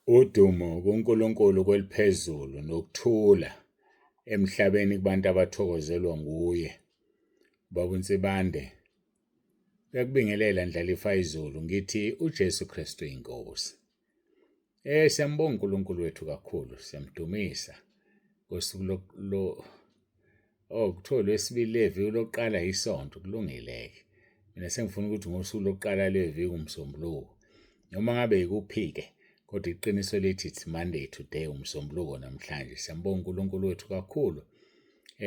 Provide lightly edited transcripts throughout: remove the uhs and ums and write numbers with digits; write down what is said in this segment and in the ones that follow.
Udumo kuNkulunkulu kweliphezulu nokuthula emhlabeni kubantu abathokozelwa nguye. Baba uNsibande, uyakubingelela Ndlalifa izulu, ngithi uJesu Kristu inkosi. Siyambonga uNkulunkulu wethu kakhulu, siyamdumisa ngosuku lo oh kuthiwa olwesibili leviki lokuqala isonto, kulungile-ke. Mina sengifuna ukuthi ngosuku lokuqala lweviki uMsombuluko. Noma ngabe yikuphi-ke, kodwa iqiniso lithi it's Monday today, uMsombuluko namhlanje. Siyambonga uNkulunkulu wethu kakhulu.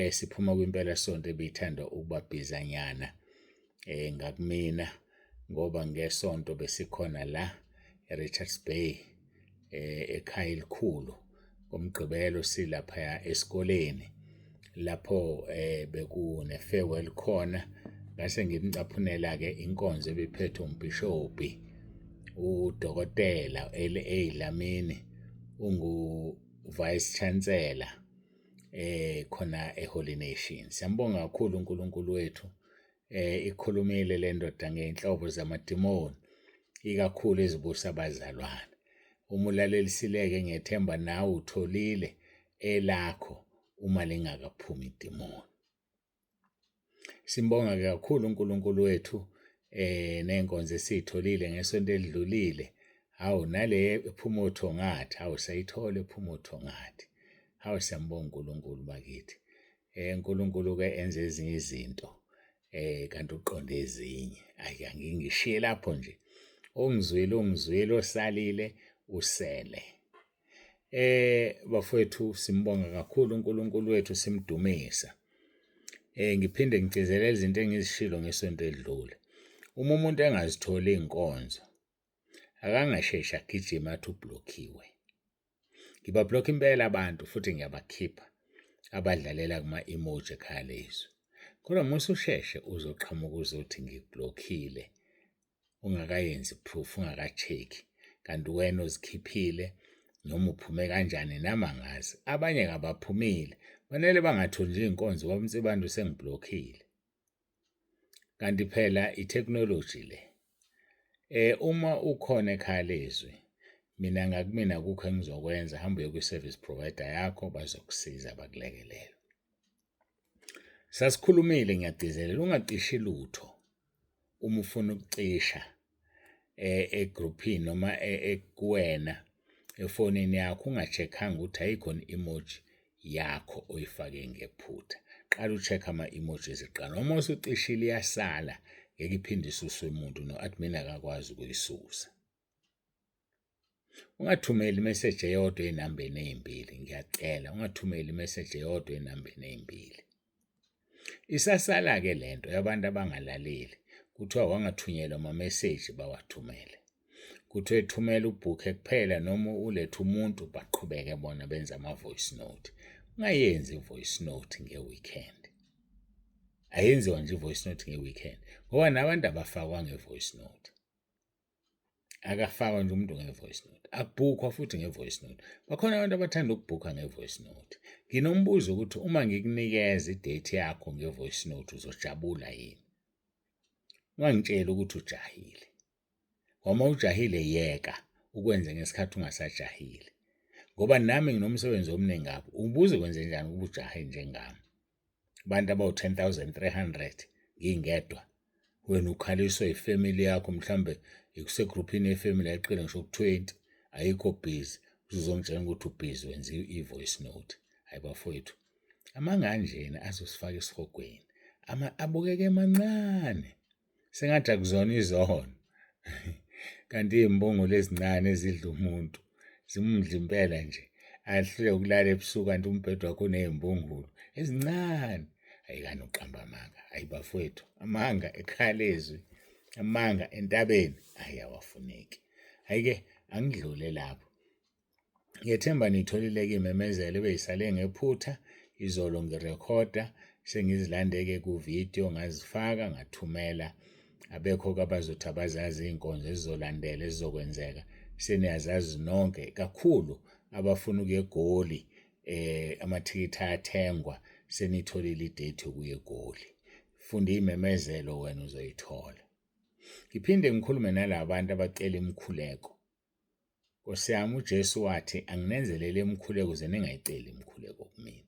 Siphuma kwimpelasonto ebithanda ukuba bhizanyana ngakumina ngoba ngesonto besikhona la eRichards Bay ekhaya elikhulu. NgoMgqibelo silaphaya esikoleni lapho bekune-farewell khona, ngase ngimcaphunela-ke inkonzo ebiphethwe umbhishobhi uDokotela LA Dlamini, ungu-Vice Chancellor khona e-Holy Nation. Siyambonga kakhulu uNkulunkulu wethu, ikhulumile le ndoda ngey'nhlobo zamadimoni, ikakhulu ezibusa abazalwane. Uma ulalelisile-ke ngiyethemba nawe utholile elakho uma lingakaphumi idimoni. Simbonga-ke kakhulu uNkulunkulu wethu ney'nkonzo esiy'tholile ngesonto elidlulile. Hawu, nale ephuma oThongathi, hawu sayithola ephuma oThongathi. Hawu, siyambonga uNkulunkulu bakithi. UNkulunkulu-ke enze ezinye izinto kanti uqonde ezinye. Ayi, angingishiye lapho nje. Ongizwile ungizwile, osalile usele. Bafowethu simbonga kakhulu uNkulunkulu wethu simdumisa. Ngiphinde ngigcizelele izinto engizishilo ngesonto elidlule. Uma umuntu engazitholi iy'nkonzo, akangasheshi agijime athi ublokhiwe. Ngibablokha impela abantu futhi ngiyabakhipha abadlalela kuma-emoji ekhaya lezwi. Kodwa musa usheshe uzoqhamuka uzothi ngikublokhile ungakayenzi proof, ungaka-check-i kanti uwena ozikhiphile noma uphume kanjani nami angazi. Abanye kabaphumile, banele bangatholi nje iy'nkonzo ngoba uNsibande usengiblokhile. Kanti phela ithekhinoloji le. Uma ukhona ekhaya lezwi, mina ngakumina akukho engizokwenza, hamba uye kwi-service provider yakho bazokusiza bakulekelele. Sasikhulumile ngiyagcizelela, ungacishi lutho uma ufuna ukucisha egruphini noma kuwena efonini yakho unga-check-anga ukuthi ayikho yini i-emoji yakho oyifake ngephutha. Qala u-check-e ama-emojis kuqala, noma usucishile iyasala ngeke iphinde isuswe muntu no-admin akakwazi ukuyisusa. Ungathumeli imeseji eyodwa ey'nambeni ey'mbili, ngiyacela ungathumeli imeseji eyodwa ey'nambeni ey'mbili. Isasala-ke le nto yabantu abangalaleli, kuthiwa wangathunyelwa amameseji bawathumele. Kuthiwe thumela ubhukhe kuphela noma ulethe umuntu baqhubeke bona benze ama-voice note. Ungayenzi i-voice note nge-weekend. Ayenziwa nje i-voice note nge-weekend ngoba nabantu abafakwa nge-voice note. Akafakwa nje umuntu nge-voice note, akubhukhwa futhi nge-voice note. Bakhona abantu abathanda ukubhukha nge-voice note. Nginombuzo ukuthi uma ngikunikeza i-date yakho nge-voice note uzojabula yini? Ungangitsheli ukuthi ujahile. Ngoba ujahile yeka ukwenze ngesikhathi ungasajahile. Ngoba nami nginomsebenzi omningi kabi, ubuze kwenzenjani ukuba ujahe njengami. Abantu abawu-10,300 ngingedwa, wena ukhaliswa ifemili yakho mhlawumbe ikusegruphini yefemili ayiqile ngisho ku-20 ayikho busy uzongitshela ukuthi ubhizi wenza i-voice note. Hayi bafowethu, amanga anjena azosifaka esihogweni, abukeka emancane sengathi akuzona izono kanti iy'mbungulu ezincane ezidla umuntu zimudla impela nje ahluleke ukulala ebusuku kanti umbhede wakho uney'mbungulu ezincane. Hhayi kani uqamba amanga, hhayi bafowethu, amanga ekhaya lezwi, amanga entabeni, hhayi awafuneki. Hhayi-ke angidlule lapho. Ngiyethemba niyitholile-ke iy'memezelo ebey'sale ngephutha izolo ngirekhoda sengizilande-ke ku-video ngazifaka ngathumela. Abekho-ke abazothi abazazi iy'nkonzo ezizolandela ezizokwenzeka seniyazazi nonke kakhulu abafuna ukuya eGoli amathikithi ayathengwa seniyitholile i-date yokuya eGoli. Funda iy'memezelo wena uzoyithola. Ngiphinde ngikhulume nalabantu abacela imikhuleko. Nkosi yami, uJesu wathi anginenzelele imikhuleko ukuze ningayiceli imikhuleko kumina.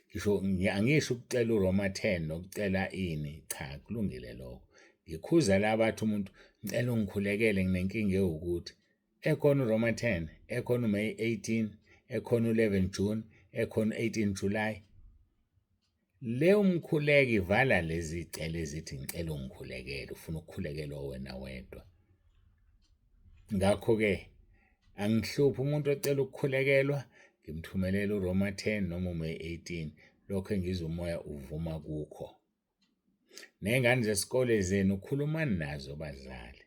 Ngisho angisho ukucela uRoma 10 nokucela ini, cha kulungile lokho. Ngikhuza laba athi umuntu ngicela ungikhulekele nginenkinga ewukuthi ekhona uRoma 10, ekhona uMay 18, ekhona u-11 June, ekhona u-18 July. Leyo mkhuleko ivala lezi zicelo ezithi ngicela ungikhulekele, ufuna ukukhulekelwa wena wedwa. Ngakho-ke angihluphi umuntu ocela ukukhulekelwa, ngimthumelela uRoma 10 noma uMay 18, lokho engizwa umoya uvuma kukho. Ney'ngane zesikole zenu khulumani nazo bazali,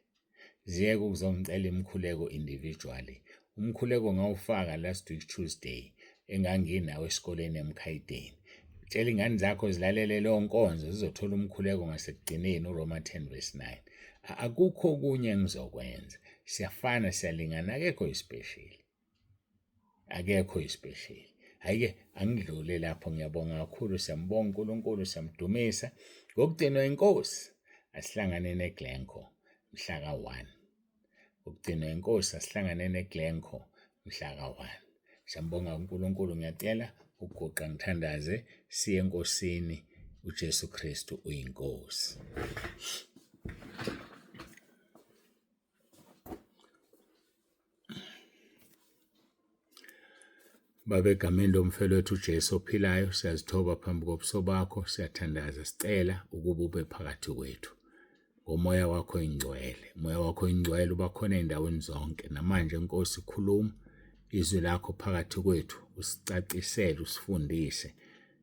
ziyeke ukuzongicela imikhuleko individually. Umkhuleko ngawufaka last week Tuesday enganginawo esikoleni eMkhayideni. Tshela iy'ngane zakho zilalele leyo nkonzo zizothola umkhuleko ngasekugcineni uRoma 10 verse 9. Akukho okunye engizokwenza. Siyafana siyalingana akekho oyisipesheli. Akekho oyisipesheli. Hhayi-ke angidlule lapho ngiyabonga kakhulu siyambonga uNkulunkulu siyamdumisa ngokugcinwa inkosi asihlangane neGlencoe mhla ka-1. Ukugcinwa inkosi asihlangane neGlencoe mhla ka-1. Siyambonga uNkulunkulu ngiyacela ukuguqa ngithandaze siye enkosini uJesu Kristu uyinkosi. Baba, egameni lomfelo wethu uJesu ophilayo, siyazithoba phambi kobuso bakho, siyathandaza, sicela ukuba ube phakathi kwethu ngomoya wakho oyingcwele. Umoya wakho oyingcwele uba khona ey'ndaweni zonke. Namanje Nkosi, khuluma izwi lakho phakathi kwethu, usicacisele, usifundise.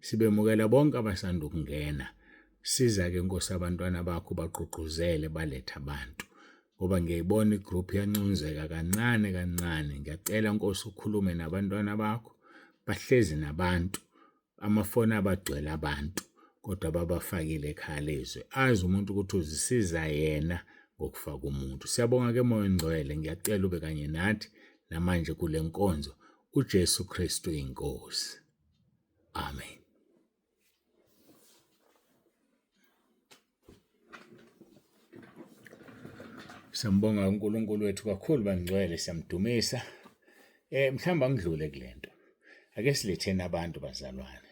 Sibemukela bonke abasanda ukungena. Siza-ke Nkosi abantwana bakho bagqugquzele balethe abantu. Ngoba ngiyayibona igroup iyanconzeka kancane kancane. Ngiyacela Nkosi ukhulume nabantwana bakho, bahlezi nabantu, amafoni abagcwele abantu, kodwa babafakile ekhaya lezwi. Azi umuntu ukuthi uzisiza yena ngokufaka umuntu. Siyabonga ke Moya oNgcwele, ngiyacela ube kanye nathi namanje kule nkonzo. UJesu Kristu iNkosi. Amen. Siyambonga uNkulunkulu wethu kakhulu bangcwele, siyamdumisa. Mhlawumbe angidlule kulento. Ake siletheni abantu bazalwane.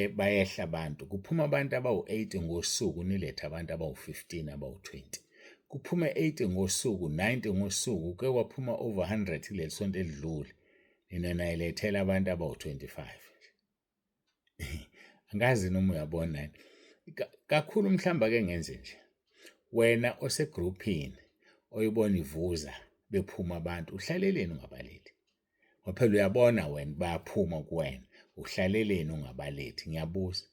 Bayehla abantu. Kuphuma abantu abawu-8 ngosuku nilethe abantu abawu-15 abawu-20. Kuphume 80 ngosuku, 90 ngosuku, kuke kwaphuma over 100 kuleli sonto elidlule. Nina nayilethela abantu abawu-25. Angazi noma uyabona yini. Kakhulu mhlawumbe ake ngenze nje. Wena osegruphini oyibona ivuza bephuma abantu, uhlaleleni ungabalethi? Ngoba phela uyabona wena bayaphuma kuwena, uhlaleleni ungabalethi? Ngiyabuza,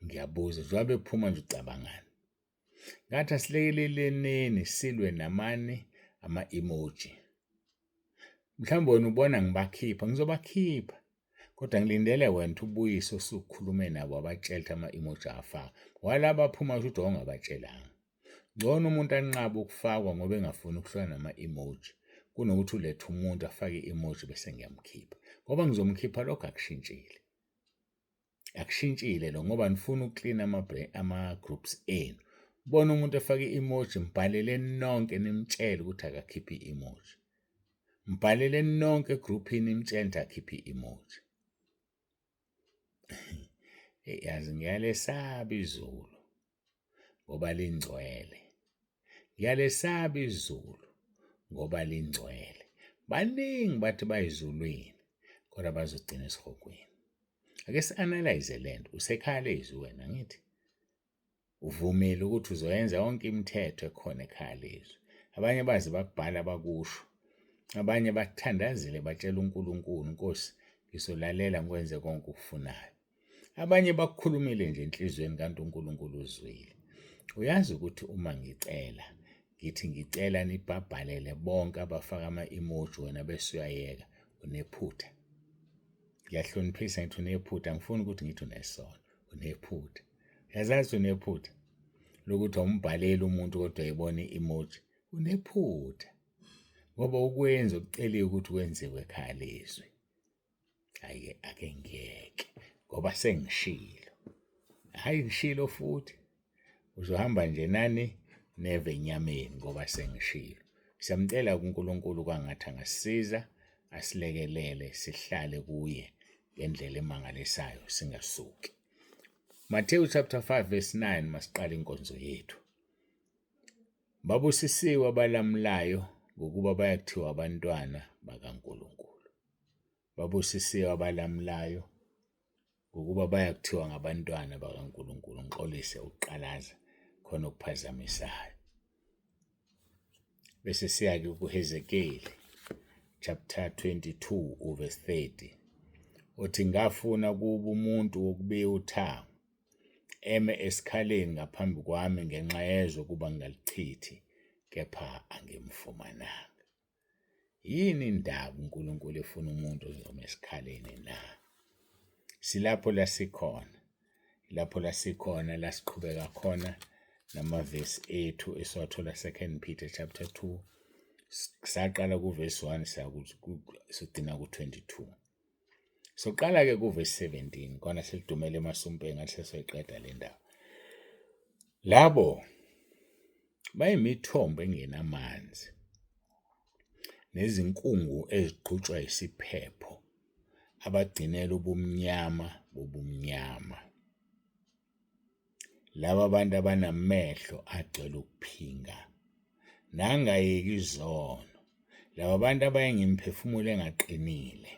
ngiyabuza njengoba bephuma nje ucabangani? Ngathi asilekeleleni silwe namani ama-emoji. Mhlawumbe wena ubona ngibakhipha, ngizobakhipha. Kodwa ngilindele wena ukuthi ubuyise osukhulume nabo wabatshela ukuthi ama-emoji awafakwa. Walaba aphuma kusho ukuthi wawungabatshelanga. Ngcono umuntu anqabe ukufakwa ngoba engafuni ukuhlukana nama-emoji kunokuthi ulethe umuntu afake i-emoji bese ngiyamkhipha. Ngoba ngizomkhipha lokho akushintshile. Akushintshile lo ngoba nifuna ukuklina ama-groups enu. Bona umuntu efake i-emoji mbhaleleni nonke nimtshele ukuthi akakhiphe i-emoji. Mbhaleleni nonke egruphini nimtshele ukuthi akhiphe i-emoji. Yazi ngiyalesaba izulu ngoba lingcwele. Ngiyalesaba izulu ngoba lingcwele. Baningi bathi bayizulwini kodwa bazogcina esihogweni. Ake si-analyze le nto. Usekhaya lezwi wena ngithi uvumile ukuthi uzoyenza yonke imithetho ekhona ekhaya lezwi. Abanye baze bakubhala bakusho. Abanye bathandazile batshela uNkulunkulu, Nkosi, ngizolalela ngikwenze konke okufunayo. Abanye bakukhulumile nje enhliziyweni kanti uNkulunkulu uzwile. Uyazi ukuthi uma ngicela ngithi ngicela nibhabhalele bonke abafaka ama-emoji wena bese uyayeka unephutha. Ngiyahloniphisa ngithi unephutha, angifuni ukuthi ngithi unesono, unephutha. Uyazazi unephutha lokuthi awumbhaleli umuntu kodwa uyayibona i-emoji, unephutha ngoba ukwenza okuceliwe ukuthi kwenziwe ekhaya lezwi. Hhayi-ke ake ngiyeke ngoba sengishilo. Hhayi ngishilo futhi. Uzohamba nje nani neve enyameni ngoba sengishilo. Siyamcela kuNkulunkulu kwangathi angasisiza asilekelele sihlale kuye ngendlela emangalisayo singasuki. Mateyu chapter 5 verse 9 masiqale inkonzo yethu. Babusisiwe abalamulayo ngokuba bayakuthiwa abantwana bakaNkulunkulu. Babusisiwe abalamulayo ngokuba bayakuthiwa ngabantwana bakaNkulunkulu. Ngixolise ukuqalaza khona okuphazamisayo. Bese siya-ke kuHezekeli chapter 22 uverse 30 uthi ngafuna kuba umuntu wokubika uthango eme esikhaleni ngaphambi kwami ngenxa yezwe ukuba ngingalichithi kepha angimfumananga. Yini indaba uNkulunkulu efuna umuntu ozoma esikhaleni na? Silapho la sikhona, lapho la sikhona la siqhubeka khona namavesi ethu esiwathola Second Peter chapter 2 saqala kuvesi 1 sigcina ku-22. Soqala-ke kuvesi 17 kona selidumele emasumpeni ngathi sesoyiqeda le ndaba. Labo bayimithombo engenamanzi nezinkungu eziqhutshwa isiphepho abagcinela ubumnyama bobumnyama. Laba bantu abanamehlo agcwele ukuphinga nangayeki izono. Laba bantu abayingimiphefumulo engaqinile.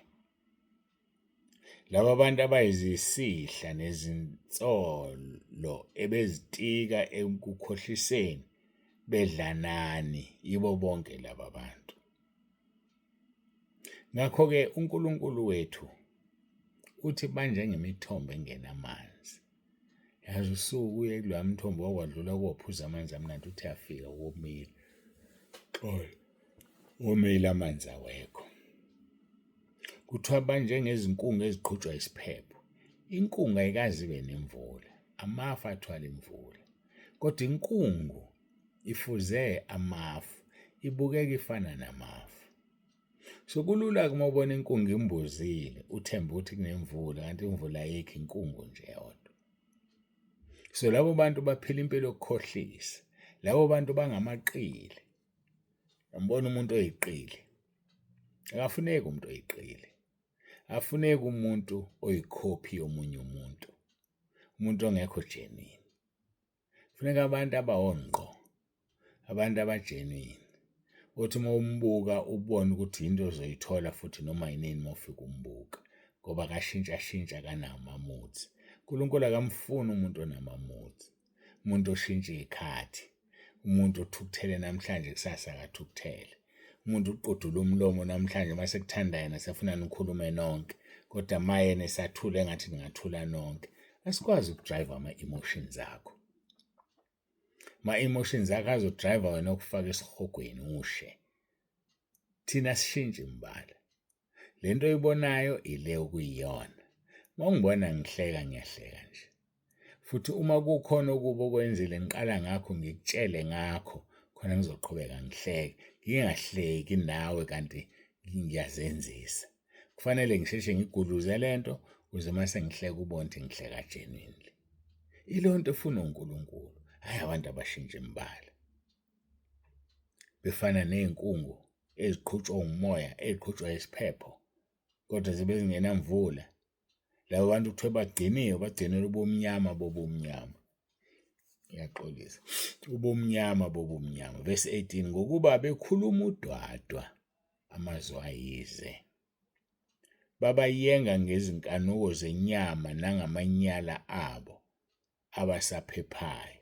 Laba bantu abayizisihla nezinsolo ebezitika ekukhohliseni bedlanani yibo bonke laba bantu. Ngakho-ke uNkulunkulu wethu uthi banjengemithombo engenamanzi. Yazi usuke uye kuloya mthombo wakwadlula kuwophuza amanzi amnandi uthi afika womile. Xolo. Womile amanzi awekho. Kuthiwa banjengezinkungu eziqhutshwa isiphepho. Inkungu ayikaze ibe nemvula, amafu athwala imvula. Kodwa inkungu ifuze amafu, ibukeka ifana namafu. So kulula-ke uma ubona inkungu imbozile, uthembe ukuthi kunemvula kanti imvula ayikho, inkungu nje yodwa. So labo bantu baphila impilo yokukhohlisa, labo bantu bangamaqili. Uyambona umuntu oyiqili? Akafuneki umuntu oyiqili. Afuneki umuntu oyikhophi yomunye umuntu, umuntu ongekho genuine. Funeka abantu abawongqo, abantu aba-genuine. Othi uma umbuka ubone ukuthi yinto ozoyithola futhi noma yinini uma ufika umbuka ngoba akashintshashintshi akanawo ama-moods. UNkulunkulu akamfuni umuntu onama-moods, umuntu oshintsha iy'khathi. Umuntu othukuthele namhlanje kusasa akathukuthele. Umuntu uqodula umlomo namhlanje uma sekuthanda yena sefuna nikhulume nonke, kodwa uma yena esathule engathi ningathula nonke. Asikwazi ukudrayiva ama-emotions akho. Ama-emotions akho azodrayiva wena okufaka esihogweni ushe. Thina asishintshi imbala. Le nto oyibonayo ile okuyiyona. Uma ungibona ngihleka ngiyahleka nje. Futhi uma kukhona okubi okwenzile ngiqala ngakho ngikutshele ngakho khona ngizoqhubeka ngihleke. Ngingahleki nawe kanti ngiyazenzisa. Kufanele ngisheshe ngigudluze le nto ukuze uma sengihleka ubone ukuthi ngihleka genuinely. Ileyo nto efuna uNkulunkulu, hhayi abantu abashintsha imibala. Befana ney'nkungu eziqhutshwa umoya, ey'qhutshwa isiphepho kodwa zibe zingenamvula. Laba bantu kuthiwa bagciniwe, bagcinelwe ubumnyama bobumnyama. Ngiyaxolisa. Ubumnyama bobumnyama. Verse 18, ngokuba bekhuluma udwadwa amazwi ayize. Babayenga ngezinkanuko zenyama nangamanyala abo abasaphephayo,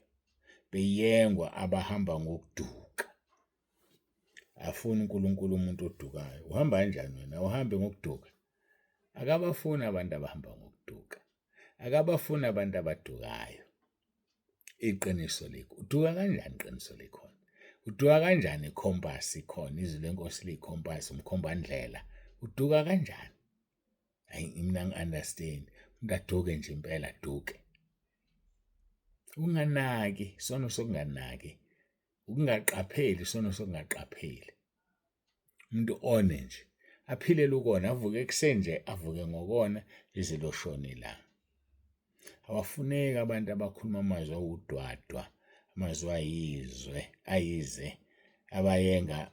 beyengwa abahamba ngokuduka. Afuni uNkulunkulu umuntu odukayo. Uhamba kanjani wena? Awuhambi ngokuduka. Akabafuni abantu abahamba ngokuduka. Akabafuni abantu abadukayo. Iqiniso likho. Uduka kanjani iqiniso likhona? Uduka kanjani ikhompasi ikhona? Izwi lenkosi liyikhompasi, umkhombandlela. Uduka kanjani? Hayi mina ngi-understand. Umuntu aduke nje impela aduke. Unganaki, isono sokunganaki. Ukungaqapheli, isono sokungaqapheli. Umuntu one nje, aphilele ukona, avuke ekuseni nje avuke ngokona lize liyoshona ilanga. Abafuneki abantu abakhuluma amazwi awudwadwa, amazwi ayizwe, ayize, abayenga.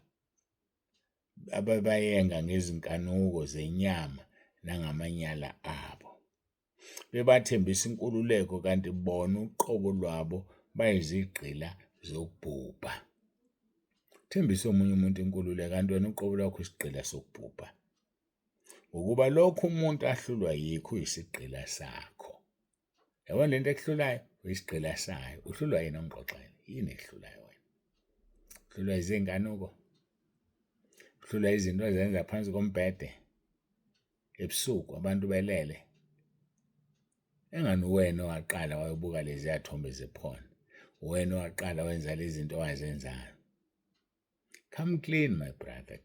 ababayenga ngezinkanuko zenyama nangamanyala abo. Bebathembisa inkululeko kanti bona uqobo lwabo bayizigqila zokubhubha. Thembisa omunye umuntu inkululeko kanti wena uqobo lwakho isigqila sokubhubha. Ngokuba lokhu umuntu ahlulwa yikho uyisigqila sakho. Yabona lento ekuhlulayo uyisigqila sayo. Uhlulwa yini ongixoxele? Yini ekuhlulayo wena? Uhlulwa izinkanuko? Uhlulwa izinto ozenza phansi kombhede ebusuku abantu belele? Engani uwena owaqala wayobuka leziya thombe zephone, uwena owaqala wenza lezi zinto owazenzayo. Come clean my brother,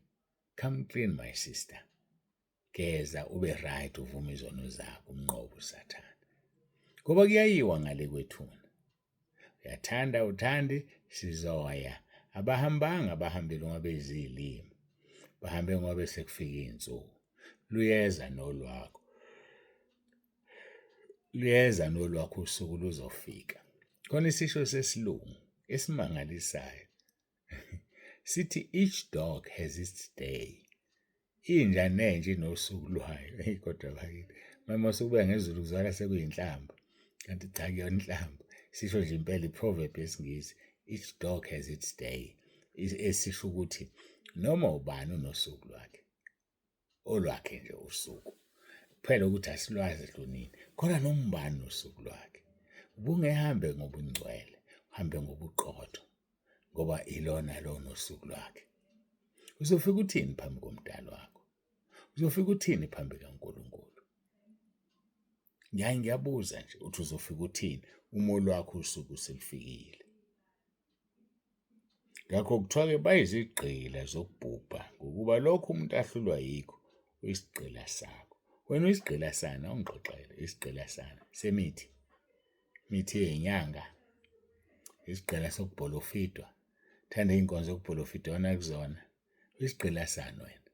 come clean my sister. Geza ube right uvume izono zakho umnqobe uSathane. Ngoba kuyayiwa ngale kwethuna. Uyathanda uthandi sizoya. Abahambanga bahambile ngoba bezilima. Bahambe ngoba sekufika izinsuku. Luyeza nolwakho. Luyeza nolwakho usuku luzofika. Khona isisho sesilungu esimangalisayo. Sithi each dog has its day. Inja nenja inosuku lwayo. Eyi kodwa bakithi. Mama usukubeka ngezulu kuzwakala sekuyinhlamba. Kanti cha kuyona inhlamba. Sisho nje impela i-proverb yesiNgisi, each dog has its day. Esisho ukuthi noma ubani unosuku lwakhe. Olwakhe nje usuku. Kuphela ukuthi asilwazi lunini. Khona noma ubani unosuku lwakhe. Ubungehambe ngobungcwele, uhambe ngobuqotho. Ngoba ilona lona usuku lwakhe. Uzofika uthini phambi komdali wakho? Uzofika uthini phambi kaNkulunkulu? Ngiyaye ngiyabuza nje uthi uzofika uthini uma olwakho usuku selufikile? Ngakho kuthiwa-ke bayizigqila zokubhubha ngokuba lokhu umuntu ahlulwa yikho uyisigqila sakho. Wena uyisigqila sani? Awungixoxele, isigqila sani? Semithi? Imithi yenyanga? Isigqila sokubholofidwa? Thanda iy'nkonzo okubholofidwana kuzona? Uyisigqila sani wena?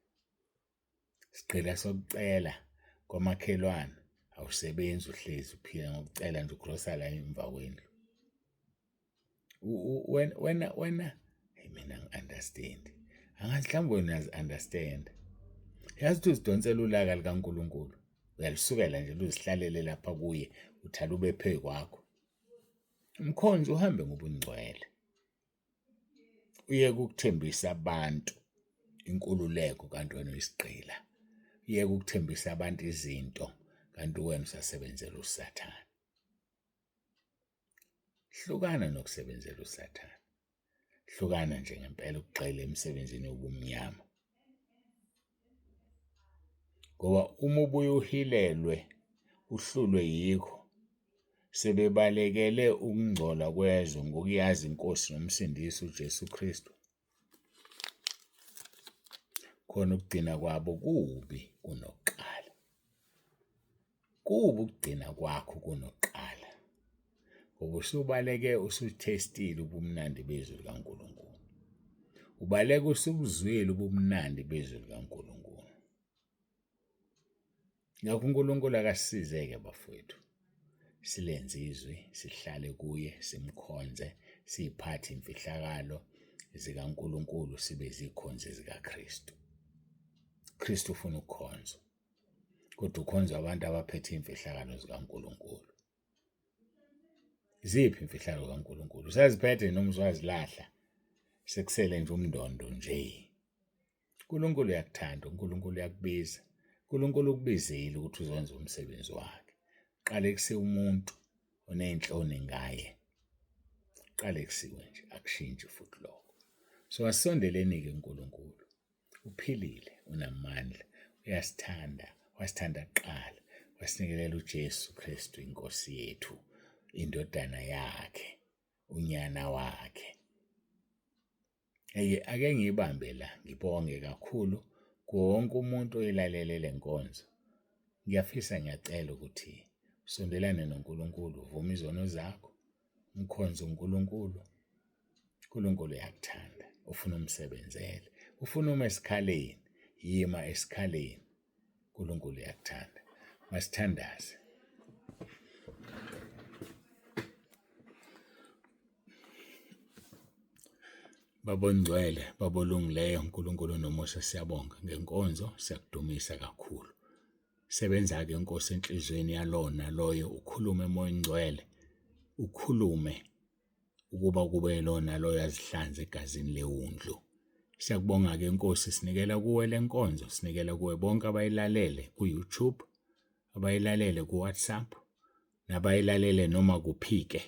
Isigqila sokucela kwamakhelwane? Awusebenzi uhlezi uphila ngokucela nje ugrosa la emva kwendlu. Wena wena wena hey mina ngi-understand. Angazi mhlawumbe wena uyazi-understand. Yazi ukuthi uzidonsela ulaka likaNkulunkulu. Uyalusukela nje luzihlalele lapha kuye uthi alube phezu kwakho. Mkhonzi uhambe ngobungcwele. Uyeke ukuthembisa abantu inkululeko kanti wena uyisigqila. Uyeke ukuthembisa abantu izinto kanti wena usasebenzela uSathane. Hlukana nokusebenzela uSathane. Hlukana nje ngempela ukugxila emsebenzini yobumnyama. Ngoba uma ubuye uhilelwe uhlulwe yikho sebebalekele ukungcola kwezwe ngokuyazi iNkosi noMsindisi uJesu Kristu. Khona ukugcina kwabo kubi kunokuqala. Kubi ukugcina kwakho kunokuqala ngoba usubaleke usuthestile ubumnandi bezwi likaNkulunkulu. Ubaleke usubuzwile ubumnandi bezwi likaNkulunkulu. Ngakho uNkulunkulu akasisize-ke bafowethu, silenze izwi, sihlale kuye, simkhonze, siyiphathe imfihlakalo zikaNkulunkulu, sibe zikhonzi zikaKristu. Kristu ufuna ukukhonzwa, kodwa ukhonzwa abantu abaphethe iy'mfihlakalo zikaNkulunkulu. Ziphi imfihlakalo kaNkulunkulu? Usaziphethe noma usazilahla? Sekusele nje umndondo nje. uNkulunkulu uyakuthanda, uNkulunkulu uyakubiza. uNkulunkulu ukubizile ukuthi uzokwenza umsebenzi wakhe. Qalekisiwe umuntu oney'nhloni ngaye. Qalekisiwe nje, akushintshi futhi lokho. So asisondeleni-ke kuNkulunkulu. Uphilile, unamandla, uyasithanda, wasithanda kuqala, wasinikelela uJesu Kristu iNkosi yethu, indodana yakhe, unyana wakhe. Ake ake ngiyibambe la, ngibonge kakhulu kuwo wonke umuntu oyilalele le nkonzo. Ngiyafisa ngiyacela ukuthi usondelane noNkulunkulu, uvume izono zakho, umkhonze uNkulunkulu. uNkulunkulu uyakuthanda, ufuna umsebenzele, ufuna ume esikhaleni, yima esikhaleni. uNkulunkulu uyakuthanda. Masithandaze. Baba ongcwele, Baba olungileyo, uNkulunkulu onomusa, siyabonga ngenkonzo, siyakudumisa kakhulu. Sebenza-ke Nkosi enhliziyweni yalowo naloyo, ukhulume Moya oNgcwele, ukhulume ukuba kube lowo naloyo azihlanze egazini lewundlu. Siyakubonga-ke Nkosi, sinikela kuwe le nkonzo, sinikela kuwe bonke abayilalele ku-YouTube, abayilalele ku-WhatsApp, nabayilalele noma kuphi-ke,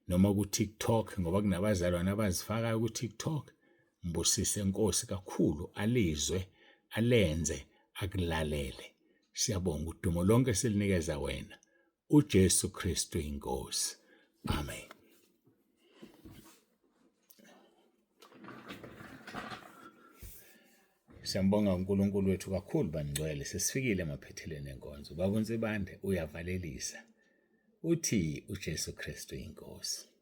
noma ku-TikTok, ngoba kunabazalwane abazifakayo ku-TikTok. Mbusise Nkosi kakhulu, alizwe, alenze, akulalele. Siyabonga, udumo lonke silinikeza wena, uJesu Kristu iNkosi. Amen. Siyambonga uNkulunkulu wethu kakhulu bangcwele, sesifikile emaphethelweni enkonzo. Baba uNsibande uyavalelisa, uthi uJesu Kristu iNkosi.